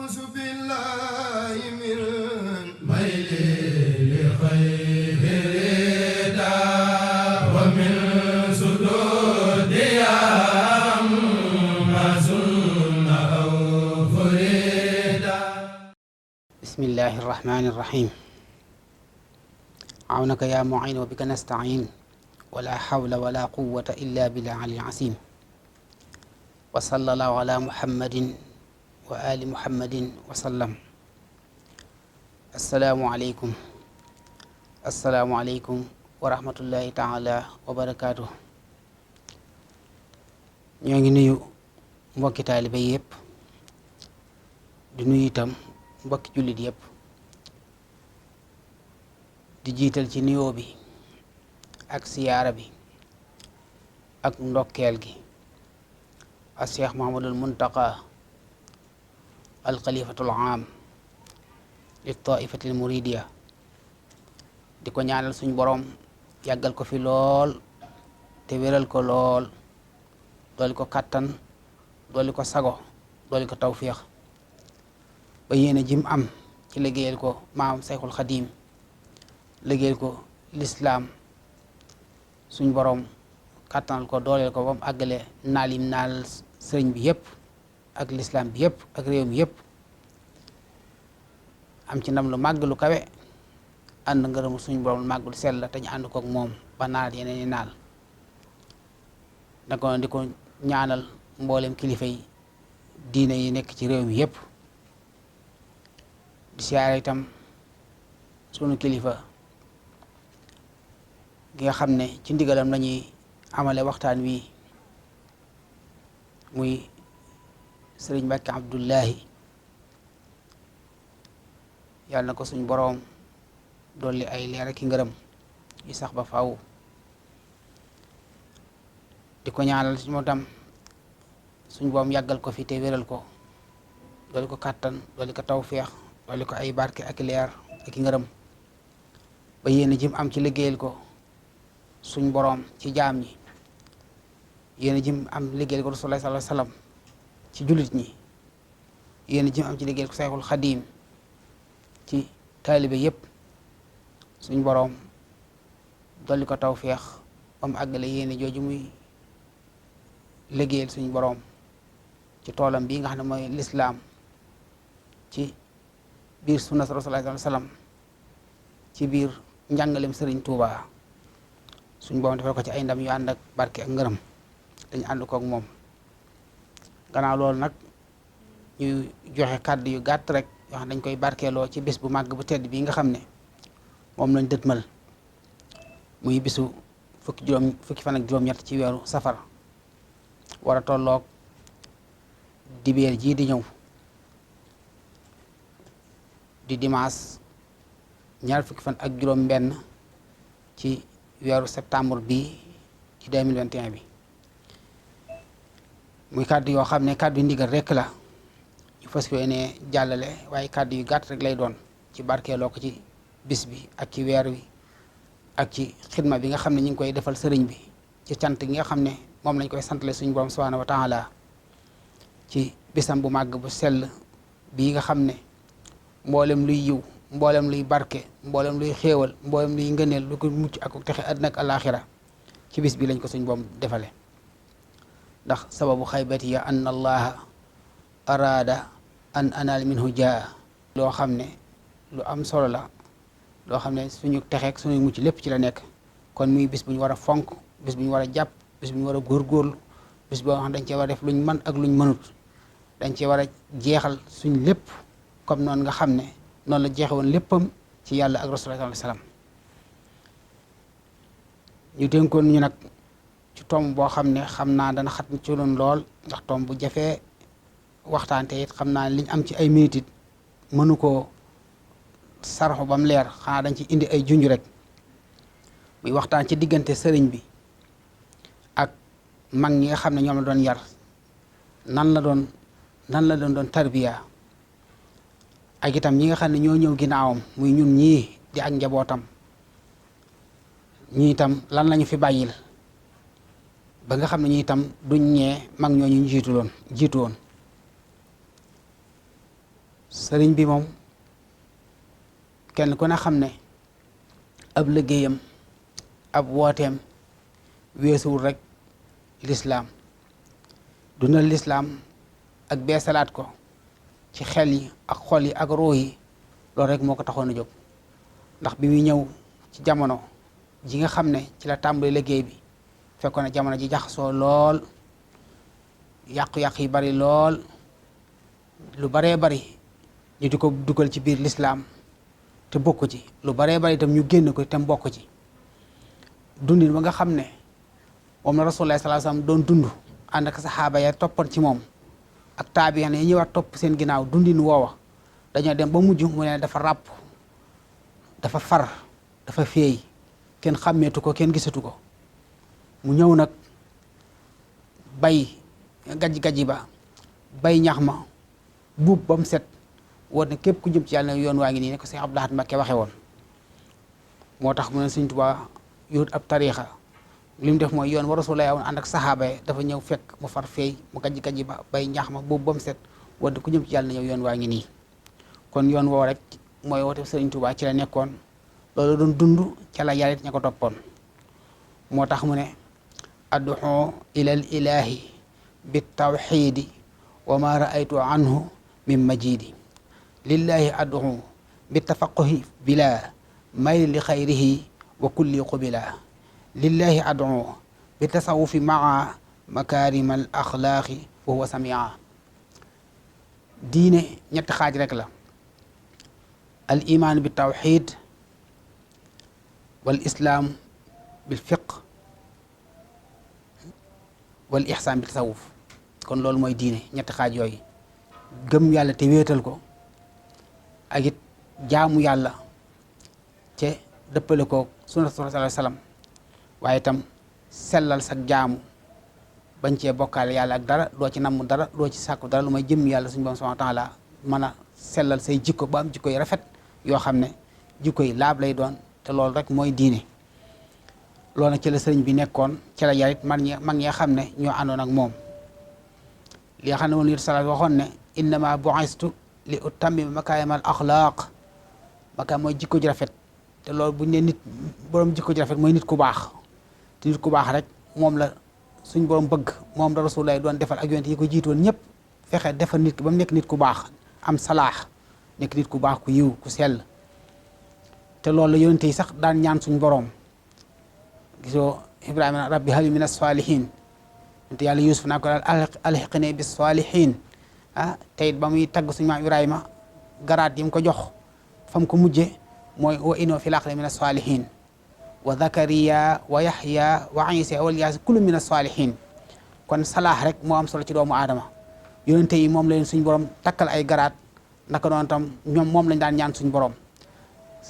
أعوذ بالله من ميل لخير رضا ومن سدود ما زن أو فريدا. بسم الله الرحمن الرحيم. عونك يا معين وبك نستعين ولا حول ولا قوة إلا بالله العلي العظيم. وصلى الله على محمد وآل محمد وسلم. asalaamualeykum wa rahmatullahi taala wa barakaatu. ñoo ngi nuyu mbokki taalibe yëpp di nuyu itam mbokki jullit yëpp di jiital ci nuyoo bi ak siyaara bi ak ndokkeel gi ak Cheikh Muhammadul Muntaqa al xalifatul aam li taifatil muridiya di ko ñaanal suñ boroom yàggal ko fi lool te wéral ko lool dooli ko kàttan dooli ko sago dooli ko tawfiix ba yéene jim am ci liggéeyal ko maam Sayxul Xadiim liggéeyal ko lislaam suñ boroom kàttanal ko dooleel ko ba mu àggale naal yim naal sëriñ bi yëpp ak lislaam bi yëpp ak réew mi yëpp am ci ndam lu màgg lu kawe ànd ngërëmu suñ borom lu màgg lu sell la te ñu ànd kook moom ba naal yeneen i naal da ko di ko ñaanal mboolem kilifa yi diine yi nekk ci réew mi yëpp di siyaare itam sunu kilifa gi nga xam ne ci ndigalam lañuy amale waxtaan wi muy sëriñ Mbàkke Abdullahi yàlla na ko suñ boroom dolli ay leer ak i ngërëm yi sax ba faw di ko ñaanal moo tam suñ boom yàggal ko fi te wéral ko dolli ko kàttan dolli ko tawféex dolli ko ay barke ak leer ak i ngërëm ba yéene jim am ci liggéeyal ko suñ boroom ci jaam ñi yéene jim am liggéeyal ko Rasulullah sallallahu alayhi wasallam ci jullit ñi yéene jim am ci liggéeyal ko Sayxul Xadiim ci taalibe yëpp suñ boroom dolli ko tawféex ba mu àggale yéene jooju muy liggéeyal suñ boroom ci toolam bii nga xam ne mooy lislaam ci biir sunna Rasulullah sallallahu alayhi wasallam ci biir njàngalem sëriñ Tuubaa suñ boroom defal ko ci ay ndam yu ànd ak barke ak ngërëm dañu ànd kook moom. gannaaw loolu nag ñu joxe kàddu yu gàtt rek yoo xam dañ koy barkeeloo ci bés bu màgg bu tedd bii nga xam ne moom lañ dëtmal muy bisu fukki fan ak juróom-ñett ci weeru safar war a tolloog dibeer jii di ñëw di dimanche ñaar fukki fan ak juróom benn ci weeru septembre bii ci 2021 bi muy kàddu yoo xam ne kàddu yu ndigal rekk la ñu fas yéene jàllale waaye kàddu yu gàtt rek lay doon ci barkeeloo ko ci bis bi ak ci weer wi ak ci xidma bi nga xam ne ñu ngi koy defal sëriñ bi ci cant gi nga xam ne moom lañ koy santale suñu borom subhanahu wa taala ci bisam bu màgg bu sell bii nga xam ne mboolem luy yiw mboolem luy barke mboolem luy xéewal mboolem luy ngëneel lu ko mucc ak texe àddina ak alaaxira ci bis bi lañ ko suñu borom defale ndax sababu xaybati ya anna allaha araada an anal minhu jaa loo xam ne lu am solo la loo xam ne suñu texeek suñu mucc lépp ci la nekk kon muy bis bu ñu war a fonk bis bu ñu war a jàpp bis bu ñu war a góorgóorlu bis boo xam dañ cee war a def luñ mën ak luñ mënut dañ cee war a jeexal suñ lépp comme noonu nga xam ne noonu la jeexe woon léppam ci yàlla ak rasulullah sallallahu alayhi wasallam ñu dénkoon ñu nag ci tomb boo xam ne xam naa dana xat ci loon lool ndax tomb bu jafee waxtaante it xam naa liñ am ci ay minutes it mënu koo sarxu ba mu leer xanaa dañ ci indi ay junj rek muy waxtaan ci diggante sëriñ bi ak mag ñi nga xam ne ñoom la doon yar nan la doon tarbiya ak itam ñi nga xam ne ñoo ñëw ginnaawam muy ñun ñii di ak njabootam ñii itam lan lañu fi bàyyil ba nga xam ne ñi itam duñ ñee mag ñooñu jiitu woon sëriñ bi moom kenn ku ne xam ne ab liggéeyam ab wooteem weesuwul rek lislaam dundal lislaam ak beesalaat ko ci xel yi ak xol yi ak ruux yi loolu rek moo ko taxoon a jóg ndax bi muy ñëw ci jamono ji nga xam ne ci la tàmbali liggéey bi fekkoon na jamono ji jaxasoo lool yàqu-yàq yi bari lool lu baree bari ñu di ko dugal ci biir lislaam te bokk ci lu baree bari itam ñu génn ko te mbokk ci dundin ba nga xam ne moom la rasulullah sallallahu alayhi wasallam doon dund ànd ak saxaaba ya toppoon ci moom ak taabiyan yi ñëwaat topp seen ginnaaw dundin woowa dañoo dem ba mujj mu ne dafa ràpp dafa far dafa féey kenn xàmmeetu ko kenn gisatu ko mu ñëw nag bay gajji ba bay ñax ma buub ba mu set woon ne képp ku jëm ci yàlla ne yoon waa ngi nii ne ko Sëñ Abdou Lahad Mbacké waxe woon moo tax mu ne Sëñ Tuubaa yóot ab tariixa li mu def mooy yoon wa Rasulullah woon ànd ak saxaaba yi dafa ñëw fekk mu far feey mu gajji ba bay ñax ma buub ba mu set woon ne ku jëm ci yàlla ne yoon waa ngi nii kon yoon woo rek mooy woote Sëriñ Tuubaa ci la nekkoon loolu doon dund ca la yarit ña ko toppoon moo tax mu ne ad'u ilal ilahi bit tawxiidi wa ma ra'aytu anhu min majidi lillahi ad'u bi tafaquhi bila mayl li xayrihi wa kulli qubila lillahi ad'u bi tasawufi maa makarim al axlaaqi wa huwa samia diine ñetti xaaj rek la al iman bi tawxid wal islaam bil fiq wal ixsaan bi tasawuf kon loolu mooy diine ñetti xaaj yooyu gëm yàlla te wéetal ko ak it jaamu yàlla te dëppale ko sunna sallallahu alayhi wa sallam waaye itam sellal sag jaamu bañ cee bokkaale yàlla ak dara doo ci namm dara doo ci sàkku dara lu may jëm yàlla suñu borom subhanahu wa taala mën a sellal say jikko ba am jikko yi rafet yoo xam ne jikko yi laab lay doon te loolu rek mooy diine loolu nag ci la sëriñ bi nekkoon ci la yarit mag ñi xam ne ñoo àndoon ak moom li nga xam ne moom yit salaat waxoon ne innama bu'istu li utammima makaarimal axlaaq makaam mooy jikko ji rafet te loolu buñ ne nit borom jikko ji rafet mooy nit ku baax te nit ku baax rek moom la suñ borom bëgg moom la Rasulullah doon defal ak yonent yi ko jiitoon ñëpp fexe defal nit ki ba mu nekk nit ku baax am salaax nekk nit ku baax ku yiw ku sell te loolu la yonent yi sax daan ñaan suñ borom gisoo Ibrahima rabbi habli mina saalihin te yàlla Yuusuf naa ko daal alhiqni bis saalihin te it ba muy tagg suñu maam Ibrahima garaat yi mu ko jox fa mu ko mujje mooy wa innahu fil aaxirati mina saalihin wa Zakariya wa Yaxya wa Iisa wal Yaas kullu mina saalihin kon salaax rek moo am solo ci doomu aadama yonente yi moom la leen suñ borom takkal ay garaat naka noonu tam ñoom moom lañ daan ñaan suñ borom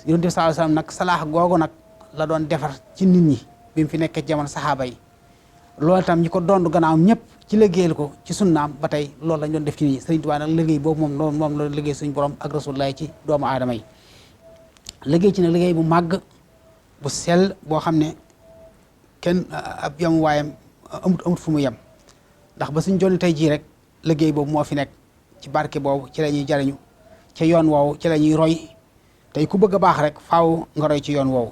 yonente bi sallallahu alayhi wasallam nag salaax googu nag la doon defar ci nit ñi bi mu fi nekkee jamono saxaaba yi loolu tam ñi ko doon gannaawam ñëpp ci liggéeyal ko ci sunnaam ba tey loolu lañ doon def ci nit ñi Sëriñ Tuubaa nag liggéey boobu moom la liggéey suñ borom ak Rasulullah ci doomu aadama yi liggéey ci nag liggéey bu màgg bu sell boo xam ne kenn ab yam waayam amut fu mu yem ndax ba suñ jonni tey jii rek liggéey boobu moo fi nekk ci barke boobu ci la ñuy jariñu ca yoon woowu ci la ñuy roy tey ku bëgg a baax rek faaw nga roy ci yoon woowu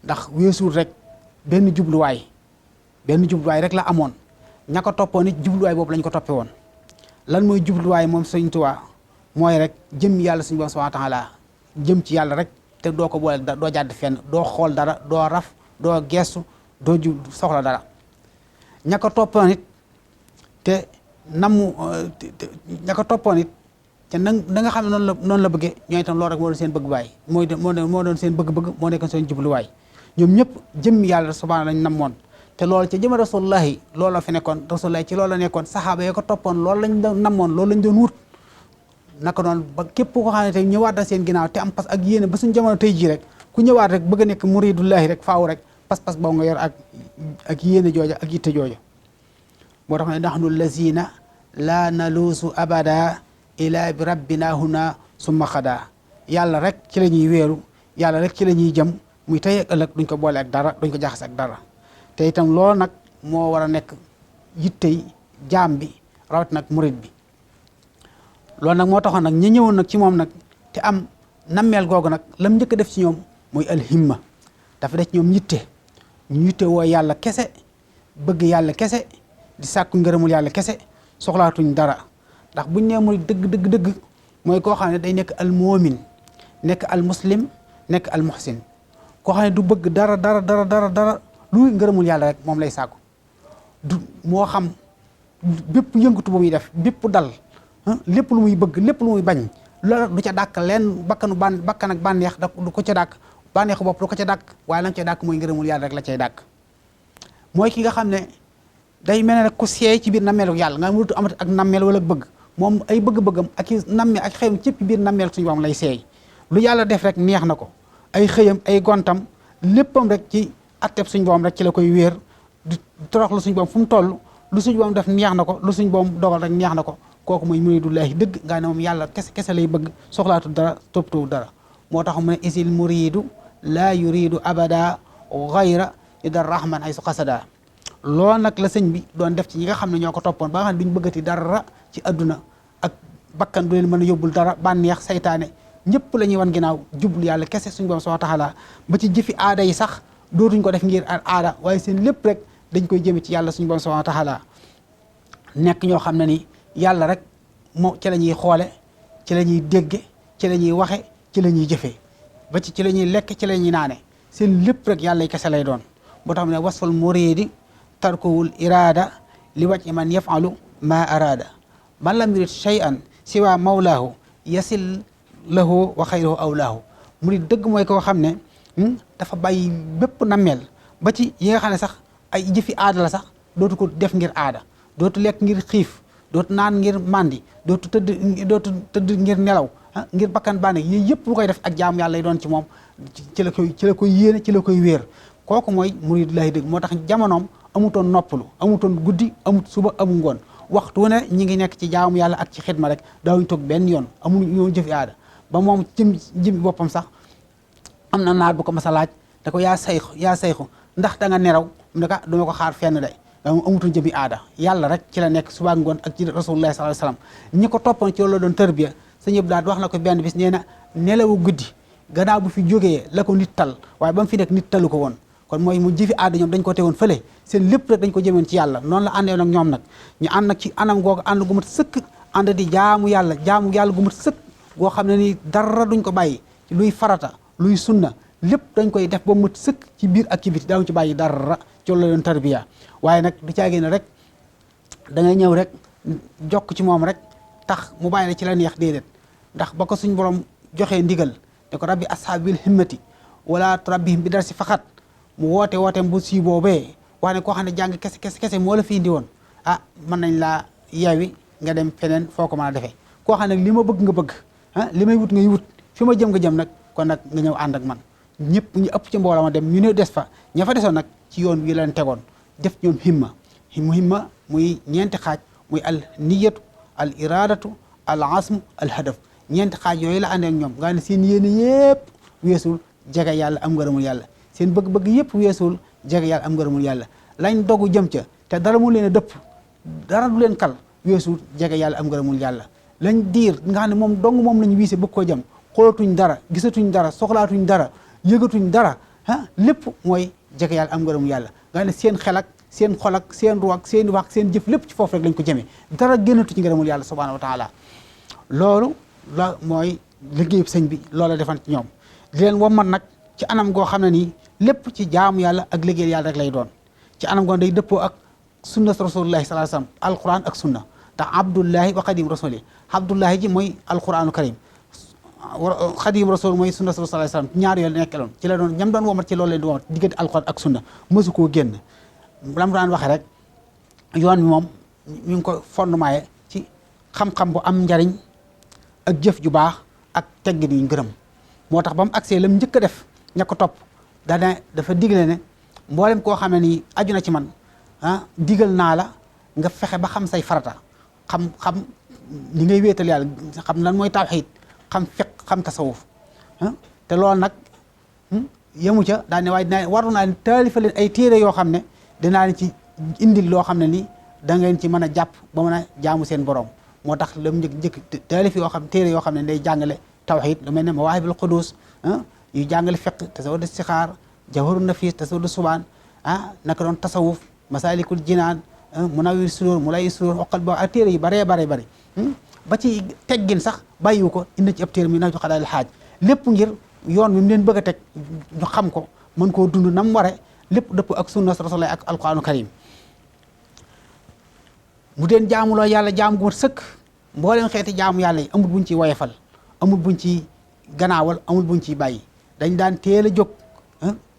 ndax weesuul rek benn jubluwaay rek la amoon ña ko toppoon it jubluwaay boobu lañ ko toppe woon lan mooy jubluwaay moom Sëriñ Tuubaa mooy rek jëm yàlla suñu borom subhaanahu wa taala jëm ci yàlla rek te doo ko boole doo jàdd fenn doo xool dara doo raf doo gestu doo soxla dara ña ko toppoon it te ña ko toppoon it te na nga xam ne noonu la bëggee ñooy itam loolu rek moo doon seen bëgg-baay moo doon seen bëgg-bëgg moo nekkoon seen jubluwaay ñoom ñëpp jëm yàlla subhaanahu lañ namoon te loolu ca jëma Rasulullahi loolu la fi nekkoon Rasulullahi ci loolu la nekkoon saxaaba yi ko toppoon loolu lañ doon namoon loolu lañ doon wut naka noonu ba képp koo xam ne tey ñëwaat na seen ginnaaw te am pas ak yéene ba suñ jamono tey jii rek ku ñëwaat rek bëgg a nekk muridullahi rek faaw rek pas-pas boobu nga yor ak yéene jooja ak yitte jooja moo tax ne nahnu lazina la naluusu abada ila bi rabbina huna summa xada yàlla rek ci la ñuy wéeru yàlla rek ci la ñuy jëm muy tey ak ëllëg duñ ko boole ak dara duñ ko jaxase ak dara te itam loolu nag moo war a nekk yittey jaam bi rawat nag murid bi loolu nag moo taxoon nag ñi ñëwoon nag ci moom nag te am nammeel googu nag lam njëkk a def ci ñoom mooy alhimma. dafa def ci ñoom yitte ñu yitte woo yàlla kese bëgg yàlla kese di sàkku ngërëmul yàlla kese soxlaatuñ dara. ndax buñ nee muy dëgg mooy koo xam ne day nekk al moomin nekk al muslim nekk al muhsin koo xam ne du bëgg dara lu ngërëmul yàlla rek moom lay sàkku. du moo xam bépp yëngatu bu muy def bépp dal lépp lu muy bëgg lépp lu muy bañ loolu du ca dàkk leen bakkan ak bànneex du ko ca dàkk bànneexu bopp du ko ca dàkk waaye la nga cay dàkk mooy ngërëmul yàlla rek la cay dàkk. mooy ki nga xam ne day mel ne rek ku seey ci biir nammeelu yàlla nga mënatu amati ak nammeel wala bëgg moom ay bëgg-bëggam ak i namme ak xëyam cëpp biir nammeel suñu borom lay seey lu yàlla def rek neex na ko ay xëyam ay gontam léppam rek ci atteb suñu borom rek ci la koy wéer di torox lu suñu borom fu mu toll lu suñu borom def neex na ko lu suñu borom dogal rek neex na ko kooku mooy muridullahi dëgg nga ne moom yàlla kese lay bëgg soxlaatu dara toppatoo dara. moo tax mu ne isil muridu laa yuridu abada gayra idar rahman ay su xasada loolu nag la sëñ bi doon def ci ñi nga xam ne ñoo ko toppoon ba nga xam ne duñ bëggati dara ci adduna ak bakkan du leen mën a yóbbul dara bànneex saytaane ñëpp la ñuy wan ginnaaw jublu yàlla kese suñu borom subhanahu wa taala ba ci jëfi aada yi sax dootuñ ko def ngir aada waaye seen lépp rek dañ koy jëme ci yàlla suñu borom subhanahu wa taala nekk ñoo xam ne ni yàlla rek moo ci la ñuy xoole ci la ñuy dégge ci la ñuy waxe ci la ñuy jëfee ba ci la ñuy lekk ci la ñuy naane seen lépp rek yàlla kese lay doon boo tax ne wasfal muridi tarkuwul irada li wàcc man yafalu ma arada man lam yurid shay'an siwa mawlaahu yasil lahu wa xayruhu awlaahu murid dëgg mooy koo xam ne dafa bàyyi bépp nammeel ba ci yi nga xam ne sax ay jëfi aada la sax dootu ko def ngir aada dootu lekk ngir xiif dootu naan ngir mandi dootu tëdd ngir nelaw ngir bakkan bànne yooyu yëpp lu koy def ak jaamu yàlla lay doon ci moom ci la koy yéene ci la koy wéer kooku mooy muridullahi dëgg moo tax jamonoom amutoon noppalu amutoon guddi amut suba amu ngoon waxtu ne ñi ngi nekk ci jaamu yàlla ak ci xidma rek daawuñ toog benn yoon amuñu ñoo jëfi aada ba moom jëm boppam sax am na naar bu ko mas a laaj da ko yaa sayxu ndax da nga neraw mu ne ko duma ko xaar fenn de dama amutoon jëmi aada yàlla rek ci la nekk suba ngoon ak ci rasulullah sallallahu alayhi wasallam ñi ko toppoon ci loolu la doon tërbiya sëñ yëpp daal wax na ko benn bis nee na nelawu guddi gannaaw bu fi jógee la ko nit tal waaye ba mu fi nekk nit talu ko woon kon mooy mu jëfi aada ñoom dañ ko teewoon fële seen lépp rek dañ ko jëmoon ci yàlla noonu la àndee nag ñoom nag ñu ànd nag ci anam googu ànd gu mat sëkk ànd di jaamu yàlla gu mat sëkk goo xam ne ni dara duñ ko bàyyi luy farata luy sunna lépp dañ koy def ba mat sëkk ci biir ak ci biti daawuñ ci bàyyi dara ci la doon tarbiya waaye nag du caagee ne rek da ngay ñëw rek jokk ci moom rek tax mu bàyyi la ci la neex déedéet ndax ba ko suñ borom joxee ndigal ne ko rabbi ashaabil himmati wala turabbihim bi dar si faxat mu woote bu si boobee wax ne koo xam ne jàng kese moo la fi indi woon mën nañ laa yeewi nga dem feneen foo ko mën a defee koo xam ne li ma bëgg nga bëgg li may wut ngay wut fi ma jëm nga jëm nag kon nag nga ñëw ànd ak man ñëpp ñu ëpp ci mbooloo ma dem ñu ne des fa ña fa desoon nag ci yoon wi leen tegoon def ñoom himma muy ñeenti xaaj muy al niyatu al iradatu al asmu al hadaf ñeenti xaaj yooyu la àndee ak ñoom nga ne seen yéene yëpp weesul jege yàlla am ngërëmul yàlla seen bëgg-bëgg yëpp weesul jege yàlla am ngërëmul yàlla lañ dogu jëm ca te dara mu leen a dëpp dara du leen kal weesul jege yàlla am ngërëmul yàlla lañ diir nga xam ne moom dong moom lañ wiise bëgg koo jëm xoolatuñ dara gisatuñ dara soxlaatuñ dara yëgatuñ dara lépp mooy jege yàlla am ngërëmul yàlla nga ne seen xel ak seen xol ak seen ru ak seen wax seen jëf lépp ci foofu rek lañ ko jëmee dara génnatu ci ngërëmul yàlla subhanahu wa taala loolu la mooy liggéeyub sëñ bi loola defan ci ñoom di leen wommat nag ci anam goo xam ne nii lépp ci jaamu yàlla ak liggéey yàlla rek lay doon ci anam goo day dëppoo ak sunna rasulullahi sallallahu alayhi wasallam alquran ak sunna ndax abdullahi wa xadim rasuli abdullahi ji mooy alquranu karim xadim rasul mooy sunna sallallahu alayhi wasallam ñaar yooyu nekkeloon ci la doon ñam doon womat ci loolu leen di womat diggante alquran ak sunna mësu koo génn lam daan waxee rek yoon bi moom ñu ngi ko fondement ci xam-xam bu am njariñ ak jëf ju baax ak teggin yu gërëm moo tax ba mu agsee lam njëkk a def ña ko topp dafa digle ne mboolem koo xam ne nii aju na ci man digal naa la nga fexe ba xam say farata xam li ngay wéetal yàlla xam lan mooy tawxiid xam fiq xam tasawuf te loolu nag yemu ca daa ne waaye dinaa waru naa leen taalifa leen ay téere yoo xam ne dinaa leen ci indil loo xam ne nii da ngeen ci mën a jàpp ba mën a jaamu seen borom moo tax lam njëkk taalif yoo xam téere yoo xam ne day jàngale tawhid lu mel ne Mawaahibul Quddus yu jàngale fiqh tasawwud istixaar Jawharun Nafis tasawwud subaan naka doon tasawuf Masaalikul Jinaan Munawwir Sudur Mulay Sudur oqal ba ak téere yu baree bare bëri ba ci teggin sax bàyyiwu ko indi ci ab téere mi Nahju Qadaa'il Haaj lépp ngir yoon wi mu leen bëgg a teg ñu xam ko mën koo dund nam ware lépp dëpp ak sunna Rasulullah ak alquraanu karim mu deen jaamuloo yàlla jaamu gu mat sëkk mbooleem xeeti jaamu yàlla yi amul buñ ciy woyefal amul buñ ci gannaawal amul buñ ciy bàyyi dañ daan teel a jóg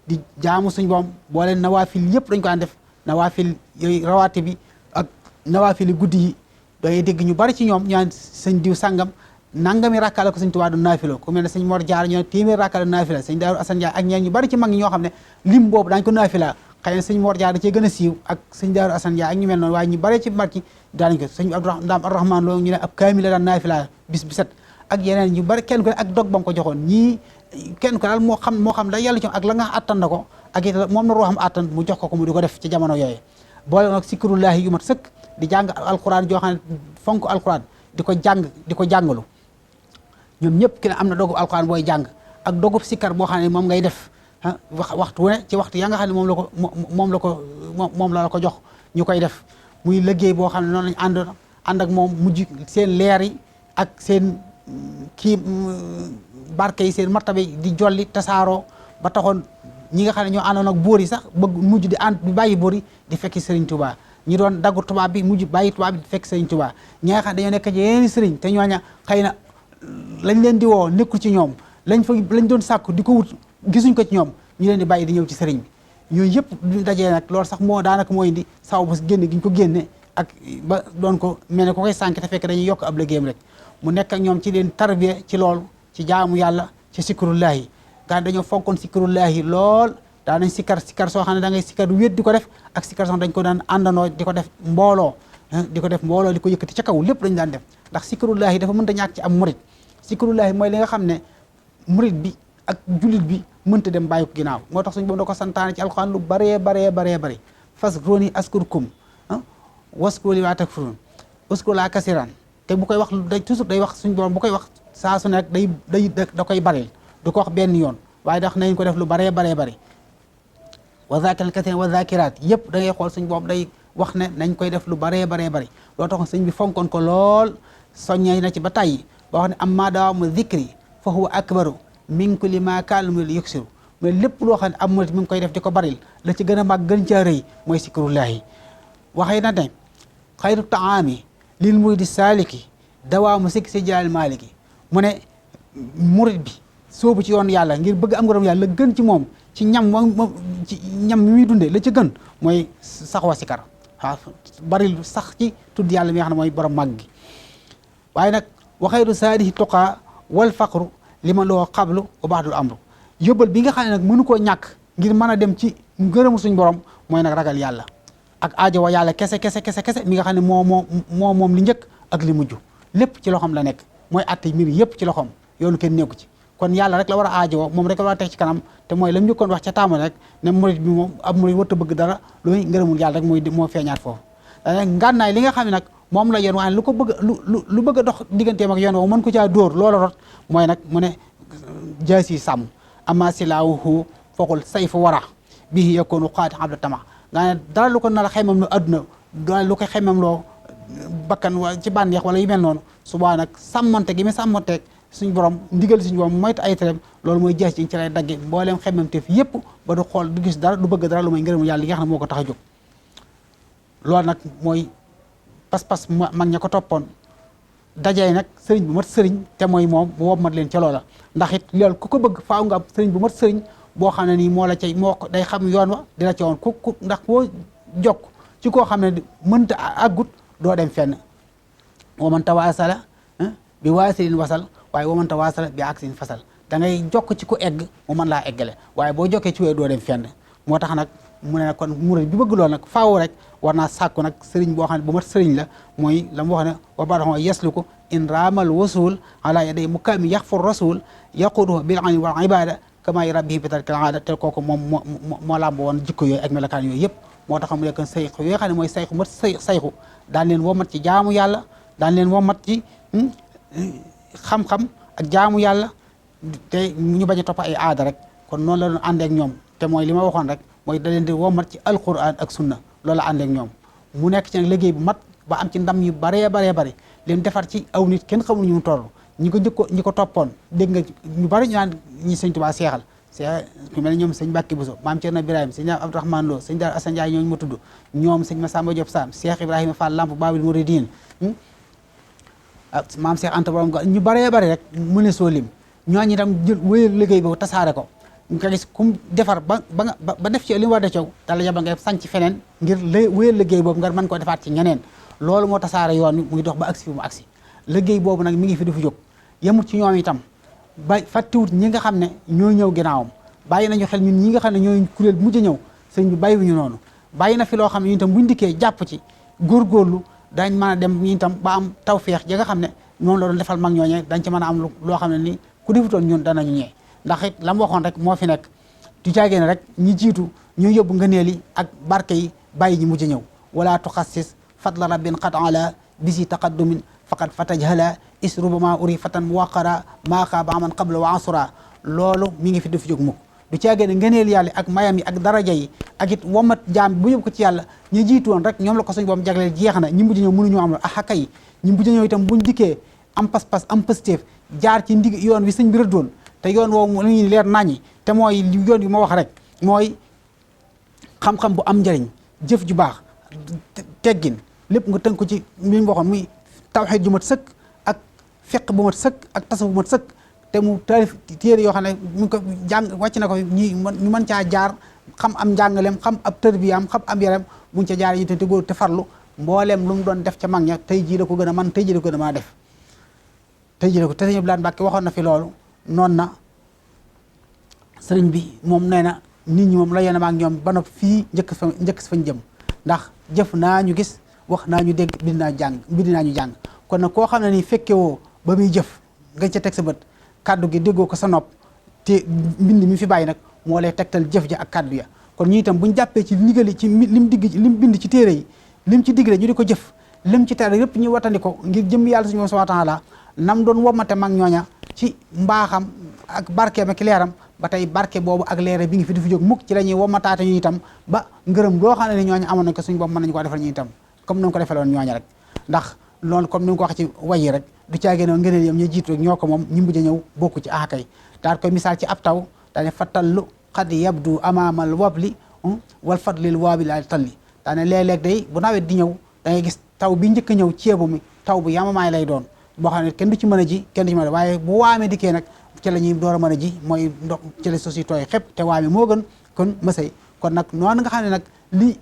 di jaamu suñ boom booleen nawaafil yëpp dañ ko daan def nawaafil yooyu rawaate bi ak nawaafili guddi yi dangay dégg ñu bari ci ñoom ñu naan sëñ diw sàngam nangami rakka la ko sëñ Tuubaa du naafilo ku mel ne sëñ Mor Jaar ñoo téeméer rakka la naafila sëñ Daaru Asan Njaay ak ñeen ñu bari ci mag ñi ñoo xam ne lim boobu daañ ko naafila xëy na sëñ Mor Jaar da cee gën a siiw ak sëñ Daaru Asan Njaay ak ñu mel noonu waaye ñu bari ci mag ñi daanañ ko sëñ Ndaam Arrahmaan Lo ñu ne ab kaamil la daan naafila bis bi set ak yeneen ñu bari kenn ko ak dog ba nga ko joxoon ñii kenn ko daal moo xam da yàlla ci ak la nga attan na ko ak it moom na roo xam attan mu jox ko mu di ko def ci jamono yooyu boole nag sikrullahi yu mat sëkk di jàng alquran joo xam ne fonk alquran di ko jàngalu ñoom ñëpp ki ne am na dogub alquran booy jàng ak dogub sikkar boo xam ne moom ngay def waxtu wu ne ci waxtu ya nga xam ne moom la ko jox ñu koy def muy liggéey boo xam ne noonu lañ ànd ak moom mujj seen leer yi ak seen kii barke yi seen martaba yi di jolli tasaaroo ba taxoon ñi nga xam ne ñoo àndoon ak buur yi sax bëgg mujj di bàyyi buur yi di fekki Serigne Touba ñi doon daggu tubaab bi mujj bàyyi tubaab bi di fekk Serigne Touba ñi nga xam ne dañoo nekk ci yeneen Serigne te ñooña xëy na lañ leen di woo nekkul ci ñoom lañ doon sàkku di ko wut gisuñ ko ci ñoom ñu leen di bàyyi di ñëw ci Serigne bi yooyu yëpp du dajee nag loolu sax moo daanaka moo indi saw ba génne gi ñu ko génne ak ba doon ko mel ne ko koy sànk te fekk dañuy yokk ab liggéeyam rek mu nekk ak ñoom ci leen tarbiya ci loolu ci jaamu yàlla ci sikrullahi gaa dañoo fonkoon sikrullahi lool daanañ sikkar soo xam ne da ngay sikkar wéet di ko def ak sikkar soo dañ ko daan àndandoo di ko def mbooloo di ko yëkkati ca kaw lépp dañ daan def ndax sikrullahi dafa mënta ñàkk ci am murit sikrullahi mooy li nga xam ne murit bi ak jullit bi mënta dem bàyyi ko ginnaaw moo tax suñu boobu da ko santaane ci alxuraan lu baree faskuruni askurkum waskuru laa takfurun waskuru laa kasiran te bu koy wax toujours day wax suñu borom bu koy wax saa su nekk da koy baril du ko wax benn yoon waaye dax nañ ko def lu baree bari wa zakirin kasiran wa zakirat yëpp da ngay xool suñu borom day wax ne nañ koy def lu baree bari loo tax sëñ bi fonkoon ko lool soññee na ci ba tàyyi ba wax ne amma dawaamu zikri fa huwa akbaru min kulli ma kaana mu yuksiru mais lépp loo xam ne am murit mi ngi koy def di ko baril la ci gën a mag gën caa rëy mooy sikrullahi waxee na ne xayru taami lil muridi saaliki dawaamu sikki si jaal maaliki mu ne murit bi soobu ci yoon yàlla ngir bëgg am ngërëm yàlla la gën ci moom ci ñam mi muy dundee la ci gën mooy saxwa sikar waaw baril sax ci tudd yàlla mi nga xam ne mooy borom màgg gi waaye nag wa xayru saadihi tuqaa wal faqru li ma loo xablu wa ba'dul amru yóbbal bi nga xam ne nag mënu koo ñàkk ngir mën a dem ci ngërëmu suñ borom mooy nag ragal yàlla ak aajo wa yàlla kese mi nga xam ne moom li njëkk ak li mujj lépp ci loxoom la nekk mooy atte mbir yëpp ci loxoom yoonu kenn nekku ci kon yàlla rek la war a aajo moom rek la war a teg ci kanam te mooy la mu njëkkoon wax ca taamal rek ne murit bi moom ab murit warut a bëgg dara luy ngërëmul yàlla rek moo feeñaat foofu ngànnaay li nga xam ne nag moom la yoon waaye lu ko bëgg lu bëgg a dox digganteem ak yoon woo mën ko caa dóor loola rot mooy nag mu ne jaasi sàmm ama silaahu foqul sayfu wara bii yakkoonu xaati abda tama nga ne dara lu ko nar a xaymam loo adduna dara lu ko xaymam loo bakkan ci bànneex wala yu mel noonu subaa nag sàmmonte gi mu sàmmonteeg suñu borom ndigal suñu borom moytu ay tereem loolu mooy jaas ci lay dagge mbooleem xemmemteef yépp ba du xool du gis dara du bëgg dara lu may ngërëmu yàlla yi nga xam ne moo ko tax a jóg loolu nag mooy pas-pas mag ña ko toppoon dajee nag sëriñ bu mat sëriñ te mooy moom mu wob mat leen ca loola ndax it loolu ku ko bëgg faaw nga am sëriñ bu mat sëriñ boo xam ne nii moo la cay day xam yoon wa di la ca woon ku ndax boo jokk ci koo xam ne mënta àggut doo dem fenn waman tawaasala bi waasilin wasal waaye waman tawaasala bi aksin fasal da ngay jokk ci ku egg mu mën laa eggale waaye boo jokkee ci wéy doo dem fenn moo tax nag mu ne nag kon murid bi bëgg loolu nag faaw rek war naa sàkku nag sëriñ boo xam ne bu mat sëriñ la mooy la mu wax ne wa badaxoo yeslu ko in raamal wasul ala yaday mukaami yaxfur rasul yaquduhu bil ani wal ibada kama rabbihi bi tarkil aada te kooku moom moo làmb woon jikko yooyu ak melokaan yooyu yëpp moo tax mu nekk sayxu yoo xam ne mooy sayxu mat sayxu daan leen woo mat ci jaamu yàlla daan leen womat ci xam-xam ak jaamu yàlla te ñu bañ a topp ay aada rek. kon noonu la doon àndee ak ñoom te mooy li ma waxoon rek mooy da leen di womat ci alquran ak sunna loolu la àndee ak ñoom mu nekk ci nag liggéey bu mat ba am ci ndam yu baree leen defar ci aw nit kenn xamul ñu mu toll ñi ko toppoon dégg nga ñu bari ñu naan ñi sëñ Tuubaa seexal ku mel ne ñoom sëñ Mbàkke Buso maam Cerno Birahim sëñ Abdourahmane Lo sëñ Daar Asan Njaay ñooñu ma tudd ñoom sëñ Masamba Diop Sam Cheikh Ibrahima Fall Lamp Babil Mouridine ak maam Cheikh Anta Borom ñu baree bari rek mu ne soo lim ñooñu itam jël wéyal liggéey boobu tasaare ko nga gis kum defar ba def ci li mu war a def dala yabal nga sanc feneen ngir wéyal liggéey boobu nga mën koo defaat ci ñeneen loolu moo tasaare yoon wi muy dox ba agsi fi mu agsi liggéey boobu nag mi ngi fi du fi jóg yemut ci ñoom itam ba fàttiwut ñi nga xam ne ñoo ñëw ginnaawam bàyyi nañu xel ñun ñi nga xam ne ñooy kuréel bu mujj ñëw sëñ bi bàyyiwuñu noonu bàyyi na fi loo xam ne ñun itam buñ dikkee jàpp ci góorgóorlu dañ mën a dem ñu itam ba am tawfeex ja nga xam ne moom la doon defal mag ñooñee dañ ci mën a am loo xam ne ni ku defutoon ñun danañu ñee ndax it la mu waxoon rek moo fi nekk du caagee ne rek ñi jiitu ñu yóbbu ngëneel yi ak barke yi bàyyi ñi mujj ñëw wala tuxassis fadla rabbin qad ala bisi taqaddumin faqad fatajhala isrubama uri fatan muwaqara maaka ba aman qabla wa asura loolu mi ngi fi du fi jóg mukk du caagee ne ngëneel yàlla ak mayam yi ak daraja yi ak it womat jaam bu yóbbu ko ci yàlla ñi jiitu woon rek ñoom la ko suñ boom jagleel jeex na ñi mujj ñëw mënuñu am la axaka yi ñi mujj ñëw itam buñ dikkee am pas-pas am pëstéef jaar ci ndig yoon wi sëñ bi rëddoon te yoon woowu lu ñuy leer naññi te mooy yoon wi ma wax rek mooy xam-xam bu am njëriñ jëf ju baax teggin lépp nga tënk ko ci li mu waxoon muy tawxiid ju mat sëkk ak fiq bu mat sëkk ak tasawuf bu mat sëkk te mu taalif téere yoo xam ne mu ngi ko jàng wàcc na ko ñu mën caa jaar xam am njàngaleem xam ab tërbiyaam xam am yaram buñ ca jaar yi te góor te farlu mbooleem lu mu doon def ca mag ña tey jii la ko gën a man tey jii la ko gën a mën a def tey jii la ko te sëñ Abdou Mbàkke waxoon na fi loolu noonu na sëriñ bi moom nee na nit ñi moom la yéen a ak ñoom ba noppi fii njëkk fañ jëm ndax jëf naa ñu gis wax naa ñu dégg bind naa ñu jàng kon nag koo xam ne nii fekke woo ba muy jëf nga ca teg sa bët kaddu gi déggoo ko sa nopp te mbind mi fi bàyyi nag moo lay tegtal jëf ja ak kaddu ya kon ñu itam buñ jàppee ci ndigali ci lim bind ci téere yi lim ci digle ñu di ko jëf lim ci tere yëpp ñu watandi ko ngir jëm yàlla suñu subhanahu wa taala nam doon womate mag ñooña ci mbaaxam ak barkeem ak leeram ba tey barke boobu ak leere bi ngi fi du fi jóg mukk ci la ñuy womataate ñu itam ba ngërëm loo xam ne ni ñooña amoon nañ ko suñu bopp mën nañu ko defal ñu itam comme nañu ko defaloon ñooña rek ndax loolu comme ni nga ko wax ci wayi rek du caagee noonu ngëneel yam ñu jiitu rek ñoo ko moom ñi mujj a ñëw bokku ci axakay daal koy misaal ci ab taw daane fattallu xad yabdu amaamal wabli wal fadlil waabi la talli daane léeg-léeg day bu nawet di ñëw da ngay gis taw bi njëkk a ñëw ceebu mi taw bu yamamaay lay doon boo xam ne kenn du ci mën a ji kenn du ci mën a waaye bu waamee dikkee nag ci la ñuy door a mën a ji mooy ndox ci la suuf si tooy xepp te waame moo gën kon mësay kon nag noonu nga xam ne nag li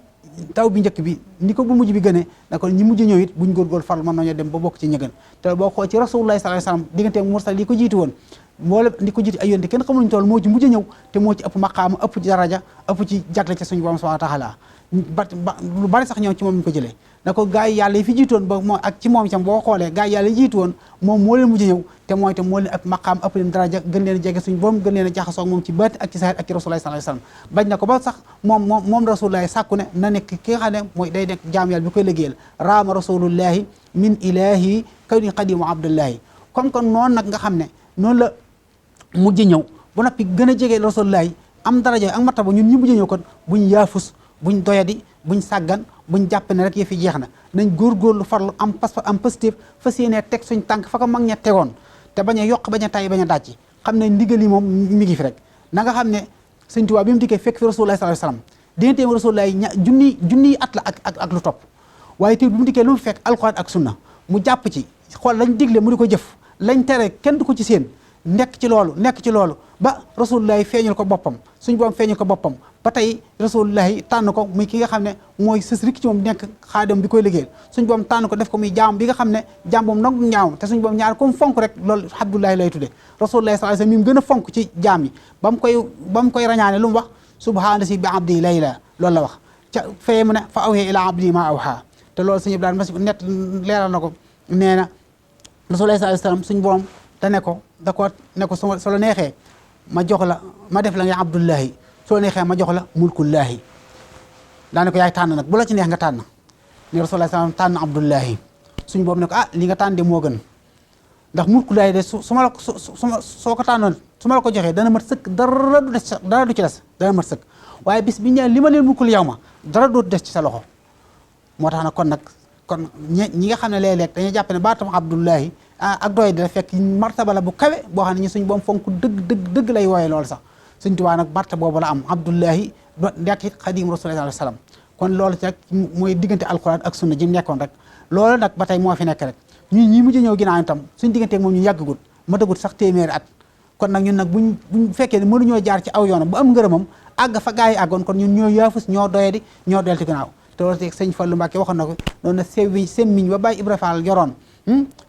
taw bi njëkk bi ni ko bu mujj bi gënee na kon ñi mujj ñëw it buñ góorgóor farlu mën nañoo dem ba bokk ci ñëgën te boo xool ci rasulullah sallallahu alayhi wasallam diggante mursal li ko jiitu woon mboolem li ko jiitu ay yonte kenn xamuñu toll moo ci mujj ñëw te moo ci ëpp maqaama ëpp ci daraja ëpp ci jagle ci suñu borom subhanahu wa ta'ala lu bari sax ñëw ci moom ñu ko jëlee na ko gaa yi yàlla yi fi jiitoon ba moo ak ci moom itam boo xoolee gaa yi yàlla yi jiitu woon moom moo leen mujj ñëw te mooy te moo leen ëpp maqaam ëpp leen daraja gën leen a jege suñu borom gën leen a jaxasoo ak moom ci baati ak ci saxir ak ci rasulullah sallallahu alayhi wasallam bañ na ko ba sax moom rasulullah sàkku ne na nekk ki nga xam ne mooy day nekk jaam yàlla bi koy liggéeyal raama rasulullahi min ilahi kawni qadimu abdullahi comme que noonu nag nga xam ne noonu la mujj ñëw ba noppi gën a jege rasulullah am daraja ak martaba ñun ñi mujj ñëw kon buñ yaafus buñ doyadi buñ sàggan buñ jàpp ne rek yëfi jeex na nañ góorgóorlu farlu am am positif fas yéenee teg suñ tànk fa ko mag ña tegoon te bañ a yokk bañ a tay bañ a dàcc xam ne ndigal yi moom mi ngi fi rek na nga xam ne Sëñ Tuubaa bi mu dikkee fekk fi rasulullah sallallahu alayhi wasallam digganteem rasulullah junniy at la ak lu topp waaye te bi mu dikkee lu mu fekk alxuraan ak sunna mu jàpp ci xool lañ digle mu di ko jëf lañ tere kenn du ko ci seen nekk ci loolu ba rasulullah feeñul ko boppam suñ boom feeñul ko boppam ba tey rasulullah tànn ko muy ki nga xam ne mooy sës rikk ci moom nekk xaadam bi koy liggéeyal suñ boom tànn ko def ko muy jaam bi nga xam ne jaam boom nangu ñaawam te suñ boom ñaar comme fonk rek loolu abdullahi lay tudde rasulullah sallallahu alayhi wasallam mi mu gën a fonk ci jaam yi ba mu koy rañaane lu mu wax subhaana si bi abdi layla loolu la wax ca feye mu ne fa awhee ila abdi ma awha te loolu suñu daan mas net leeral na ko nee na rasulullah sallallahu alayhi wasallam suñ boom da ne ko so la neexee ma jox la ma def la nga abdullahi soo neexee ma jox la mulkullahi daane ko yaay tànn nag bu la ci neex nga tànn ni rasulullah sallallahu alayhi wasallam tànn abdullahi suñ boobu ne ko li nga tànn de moo gën ndax mulkulaay de su ma la ko soo ko tànnoon su ma la ko joxee dana mat sëkk dara du des dara du ci des dana mat sëkk waaye bis bi ñu li ma leen mulkul yow ma dara dootu des ci sa loxo moo tax nag kon ñi nga xam ne léeg-léeg dañuy jàpp ne baatam Abdullahi ak doy da fekk martaba la bu kawe boo xam ne ñu suñ boom fonk dëgg lay wooye loolu sax Sëñ Tuubaa nag martaba boobu la am Abdullahi nekk Xaadimu Rasuulillaahi sallallaahu alayhi wa sallam kon loolu ci rek mooy diggante alquran ak sunna ji mu nekkoon rek loolu nag ba tey moo fi nekk rek ñun ñi mujj ñëw ginnaaw itam suñ digganteeg moom ñu yàggagut matagut sax téeméeri at kon nag ñun nag buñ fekkee ne mënuñoo jaar ci aw yoonam bu am ngërëmam àgg fa gaa yi àggoon kon ñun ñoo yaafus ñoo doyadi ñoo del ci ginnaaw te loolu te sëñ Fallu Mbàkke waxoon na ko noonu na semmiñ ba Baay Ibra Faal yoroon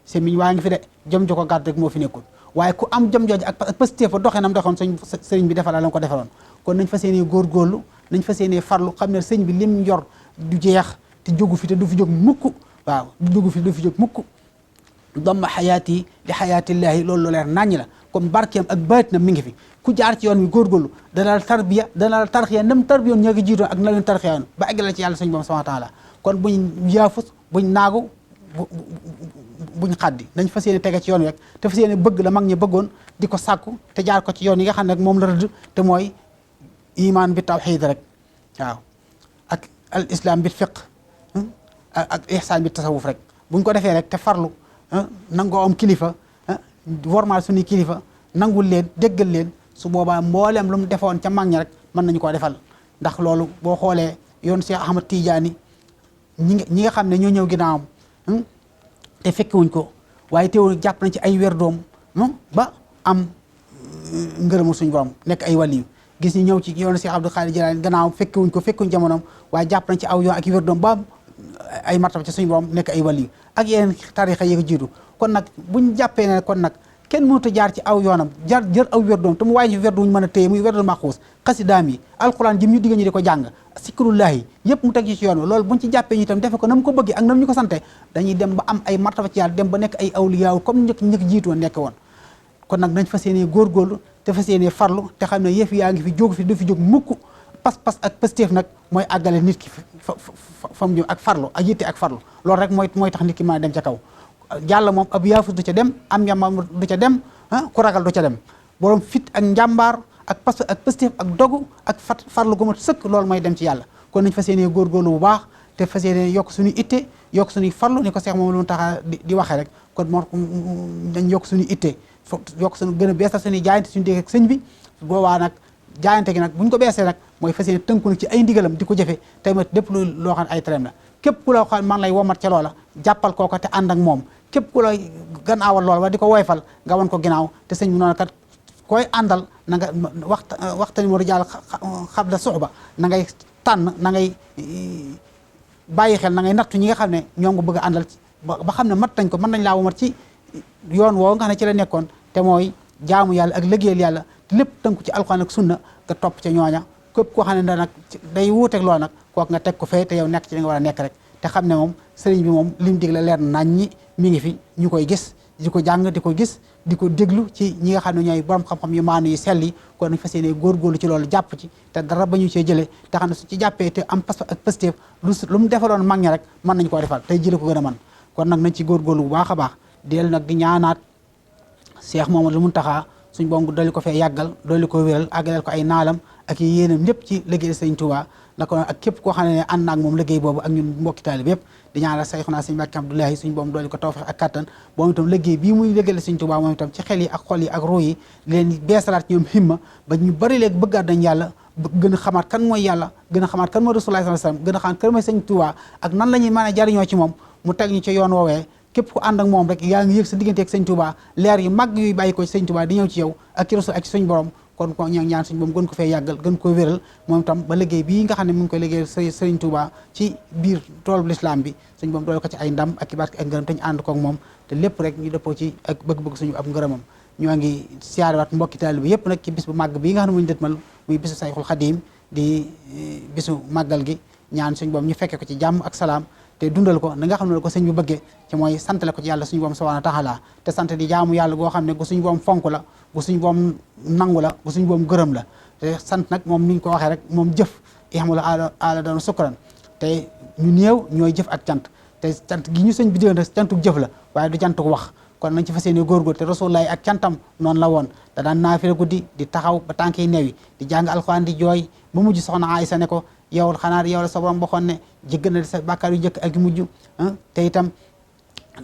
semmiñ waa ngi fi de jom jo ko gàtt rek moo fi nekkul waaye ku am jom jooju ak pëstéef fa doxee nam doxoon sëriñ bi defal la ko defaloon kon nañ fas yéenee góorgóorlu nañ fas yéenee farlu xam ne sëñ bi lim yor du jeex te jógu fi te du fi jóg mukk waaw du jógu fi du fi jóg mukk damma xayaati li xayaatillaahi loolu leer naññ la comme barkeem ak baatinam mi ngi fi ku jaar ci yoon wi góorgóorlu dana la tarbiya dana la tarxiya nam tarbiyoon ñoo ngi jiitoon ak na leen tarxiya ba egg la ci yàlla suñu borom subhaanahu wa taala kon buñ yaafus buñ naagu buñ xaddi nañ fas yéene tege ci yoon wi rek te fas yéene bëgg la mag ñi bëggoon di ko sàkku te jaar ko ci yoon yi nga xam ne moom la rëdd te mooy iman bi tawxiid rek waaw ak al islam bi fiq ak ihsaan bi tasawuf rek buñ ko defee rek te farlu nangoo am kilifa wormaal suñuy kilifa nangul leen déggal leen su boobaa mbooleem lu mu defoon ca mag ñi rek mën nañu koo defal ndax loolu boo xoolee yoon Cheikh Ahmad Tidiane ñi nga xam ne ñoo ñëw ginnaawam te fekkewuñ ko waaye teewul jàpp nañ ci ay werdoom ba am ngërëmu suñu borom nekk ay waliyu gis ñu ñëw ci yoonu Cheikh Abdou Khadir Jilaani gannaaw fekkuñ jamonoom waaye jàpp nañ ci aw yoon ak werdoom ba ay martaba ci suñu borom nekk ay waliyu ak yeneen tarixa yi ko jiitu kon nag buñ jàppee ne kon nag kenn mënut a jaar ci aw yoonam jër aw werdoom te mu waaye ci werdu ñu mën a téye muy werdul maxuus xasidaam yi alquran ji ñu digg ñu di ko jàng sikrullahi yëpp mu teg ci yoon wi loolu buñ ci jàppee ñu itam defe ko na mu ko bëggee ak na mu ñu ko sante dañuy dem ba am ay martaba ci yàlla dem ba nekk ay awliyaaw comme ñëkk jiitu woon nekk woon kon nag nañ fas yéenee góorgóorlu te fas yéenee farlu te xam ne yëf yaa ngi fi jóg fi du fi jóg mukk pas-pas ak pëstéef nag mooy àggale nit ki fa mu jëm ak farlu ak yitte ak farlu loolu rek mooy tax nit ki mën a dem ca kaw yàlla moom ab yaafus du ca dem am njàmbaar du ca dem ku ragal du ca dem borom fit ak njàmbaar ak pas ak pëstéef ak dogu ak farlu gu mat sëkk loolu mooy dem ci yàlla kon nañ fas yéenee góorgóorlu bu baax te fas yéenee yokk suñu itte yokk suñuy farlu ni ko Seex moom lu mu tax di waxee rek kon moo dañ yokk suñu itte yokk suñu gën a beesal suñuy jaayante suñu dégg ak sëñ bi boobaa nag jaayante gi nag buñ ko beesee nag mooy fas yéene tënku nag ci ay ndigalam di ko jëfe tey ma lépp loo xam ne ay tereem la képp ku la xam man lay womat ca loola jàppal kooko te ànd ak moom képp ku la gannaawal loola wa di ko woyfal nga wan ko ginnaaw te sëñ bi noonu kat koy àndal na nga waxtani mo rijaal xabla suxba na ngay tànn na ngay bàyyi xel na ngay nattu ñi nga xam ne ñoo ngi bëgg a àndal ba xam ne mat nañ ko mën nañ laa womat ci yoon woo nga xam ne ci la nekkoon te mooy jaamu yàlla ak liggéeyal yàlla lépp tënku ci alxuraan ak sunna nga topp ca ñooña képp koo xam ne nag day wuuteeg loolu nag kooku nga teg ko fee te yow nekk ci li nga war a nekk rek te xam ne moom sëriñ bi moom li mu digle leer nañ ñi mi ngi fi ñu koy gis di ko jàng di ko gis di ko déglu ci ñi nga xam ne ñooy borom xam-xam yu maanu yu sell yi kon nañ fas yéene góorgóorlu ci loolu jàpp ci te dara ba ñu cee jëlee te xam ne su ci jàppee te am pas ak pëstéef lu mu defaloon mag ñi rek mën nañ koo defal tey jële ko gën a mën kon nag nañ ci góorgóorlu bu baax a baax del nag di ñaanaat Cheikh Mouhamadou Mountakha suñ boom dolli ko fee yàggal dolli ko wéral àggaleel ko ay naalam ak yéenam lépp ci liggéey Sëriñ Tuubaa naka ak képp koo xam ne ànd naag moom liggéey boobu ak ñun mbokki taalibe yëpp di ñaanal Sayxuna Sëriñ Mbàkke Abdoulahi suñ boom dolli ko tawfeex ak kattan moom itam liggéey bii muy liggéeyal Sëriñ Tuubaa moom itam ci xel yi ak xol yi ak ruu yi leen beesalaat ñoom himma ba ñu bari léegi bëggaat nañ yàlla gën a xamaat kan mooy yàlla gën a xamaat kan mooy Rasulullah sallallahu alayhi wasallam gën a xamaat kan mooy Sëriñ Tuubaa ak nan la ñuy mën a jariñoo ci moom mu teg ñu ci yoon woowee képp ku ànd ak moom rek yaa ngi yëg sa diggante ak Sëriñ Tuubaa leer yu mag yuy bàyyi ko ci Sëriñ Tuubaa di ñëw ci yow ak ci Rasul ak ci suñ borom kon ko ñaan suñ boom gën ko fee yàggal gën ko wéral moom itam ba liggéey bii nga xam ne mu ngi koy liggéey Sëriñ Tuubaa ci biir toolu lislaam bi suñ boom doole ko ci ay ndam ak i barke ak ngërëm te ñu ànd ko ak moom te lépp rek ñu dëppoo ci ak bëgg-bëgg suñu ab ngërëmam ñoo ngi siyaarewaat mbokki taalibe bi yëpp nag ci bis bu màgg bii nga xam ne muñu dëtmal muy bisu Sayxul Xadiim di bisu màggal gi ñaan suñ boom ñu fekke ko ci jàmm ak salaam te dundal ko na nga xam ne ko sëñ bi bëggee ci mooy santale ko ci yàlla suñu boom subhaanahu wa taala te sant di jaamu yàlla goo xam ne gu suñu boom fonk la gu suñu boom nangu la gu suñu boom gërëm la te sant nag moom ni ñu ko waxee rek moom jëf ihmalu ala doon sukran te ñu néew ñooy jëf ak cant te cant gi ñu sëñ bi digal nag cantuk jëf la waaye du cantuk wax kon nañ ci fas yéene góorgóor te Rasulullah ak cantam noonu la woon da daan naafila guddi di taxaw ba tànk yi neewi di jàng alxuraan di jooy ba mujj soxna Aysa ne ko yow xanaa yow la sa borom waxoon ne jéggal na sa bàkkaar yu njëkk ak yu mujj te itam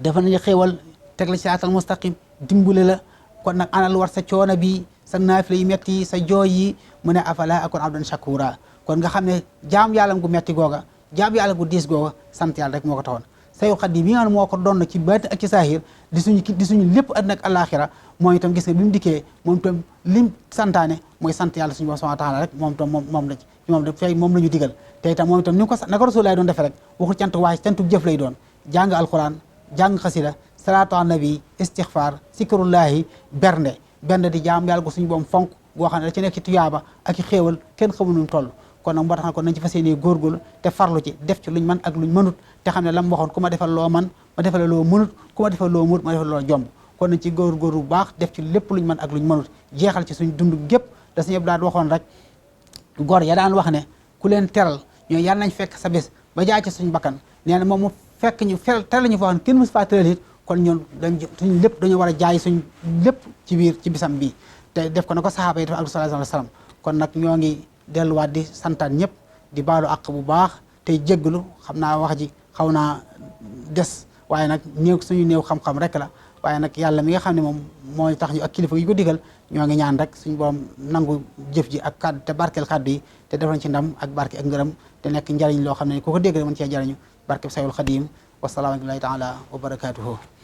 defal nañu xéewal teg la siraatal mustaqim dimbule la kon nag ana lu war sa coono bi sa naafila yi metti yi sa jooy yi mu ne afala akun abdan shakura kon nga xam ne jaam yàllam gu metti googa jaam yàlla gu diis googa sant yàlla rek moo ko taxoon Seydou Khadim bi nga xam ne moo ko doon ci baati ak ci saahir di suñu lépp àddina ak àllaaxira moom itam gis nga bi mu dikkee moom itam lim santaane mooy sant yàlla suñu borom subhaanahu wa taala rek moom itam moom la ñu digal te itam moom itam ni ko naka Rasul lay doon defee rek waxul cant waaye cantu jëf lay doon jàng alquran jàng xasida salaatu ala nabi istixfar sikrullahi bernde di jaam yàlla ko suñu borom fonk goo xam ne da ci nekk ci tuyaaba ak i xéewal kenn xamul nu mu toll kon nag moo tax na kon nañ ci fas yéene góorgóorlu te farlu ci def ci luñ mën ak luñ mënut te xam ne la mu waxoon ku ma defal loo man ma defal loo mënut ku ma defal loo mënut ma defal loo jomb kon nañ ci góorgóorlu bu baax def ci lépp luñ mën ak luñ mënut jeexal ci suñ dund gépp da suñu daal waxoon rek góor ya daan wax ne ku leen teral ñoo yàlla nañ fekk sa bés ba jaay ci suñ bakkan nee na moom mu fekk ñu teral ñu foo xam ne kenn mës faa teral it kon ñun suñ lépp dañu war a jaay suñ lépp ci biir ci bisam bii te def ko na ko saxaaba yi def ak sallallahu alayhi wa sallam kon nag ñoo ngi delluwaat di santaan ñëpp di baalu àq bu baax tey jégglu xam naa wax ji xaw naa des waaye nag suñu néew xam-xam rek la waaye nag yàlla mi nga xam ne moom mooy tax ñu ak kilifa yi ko digal ñoo ngi ñaan rek suñu borom nangu jëf ji ak kàddu te barkeel kàddu yi te defal ci ndam ak barke ak ngërëm te nekk njariñ loo xam ne ku ko dégg rek mën cee jariñu barke Sayul Xadim wasalaamatullahi taala wa barakaatuhu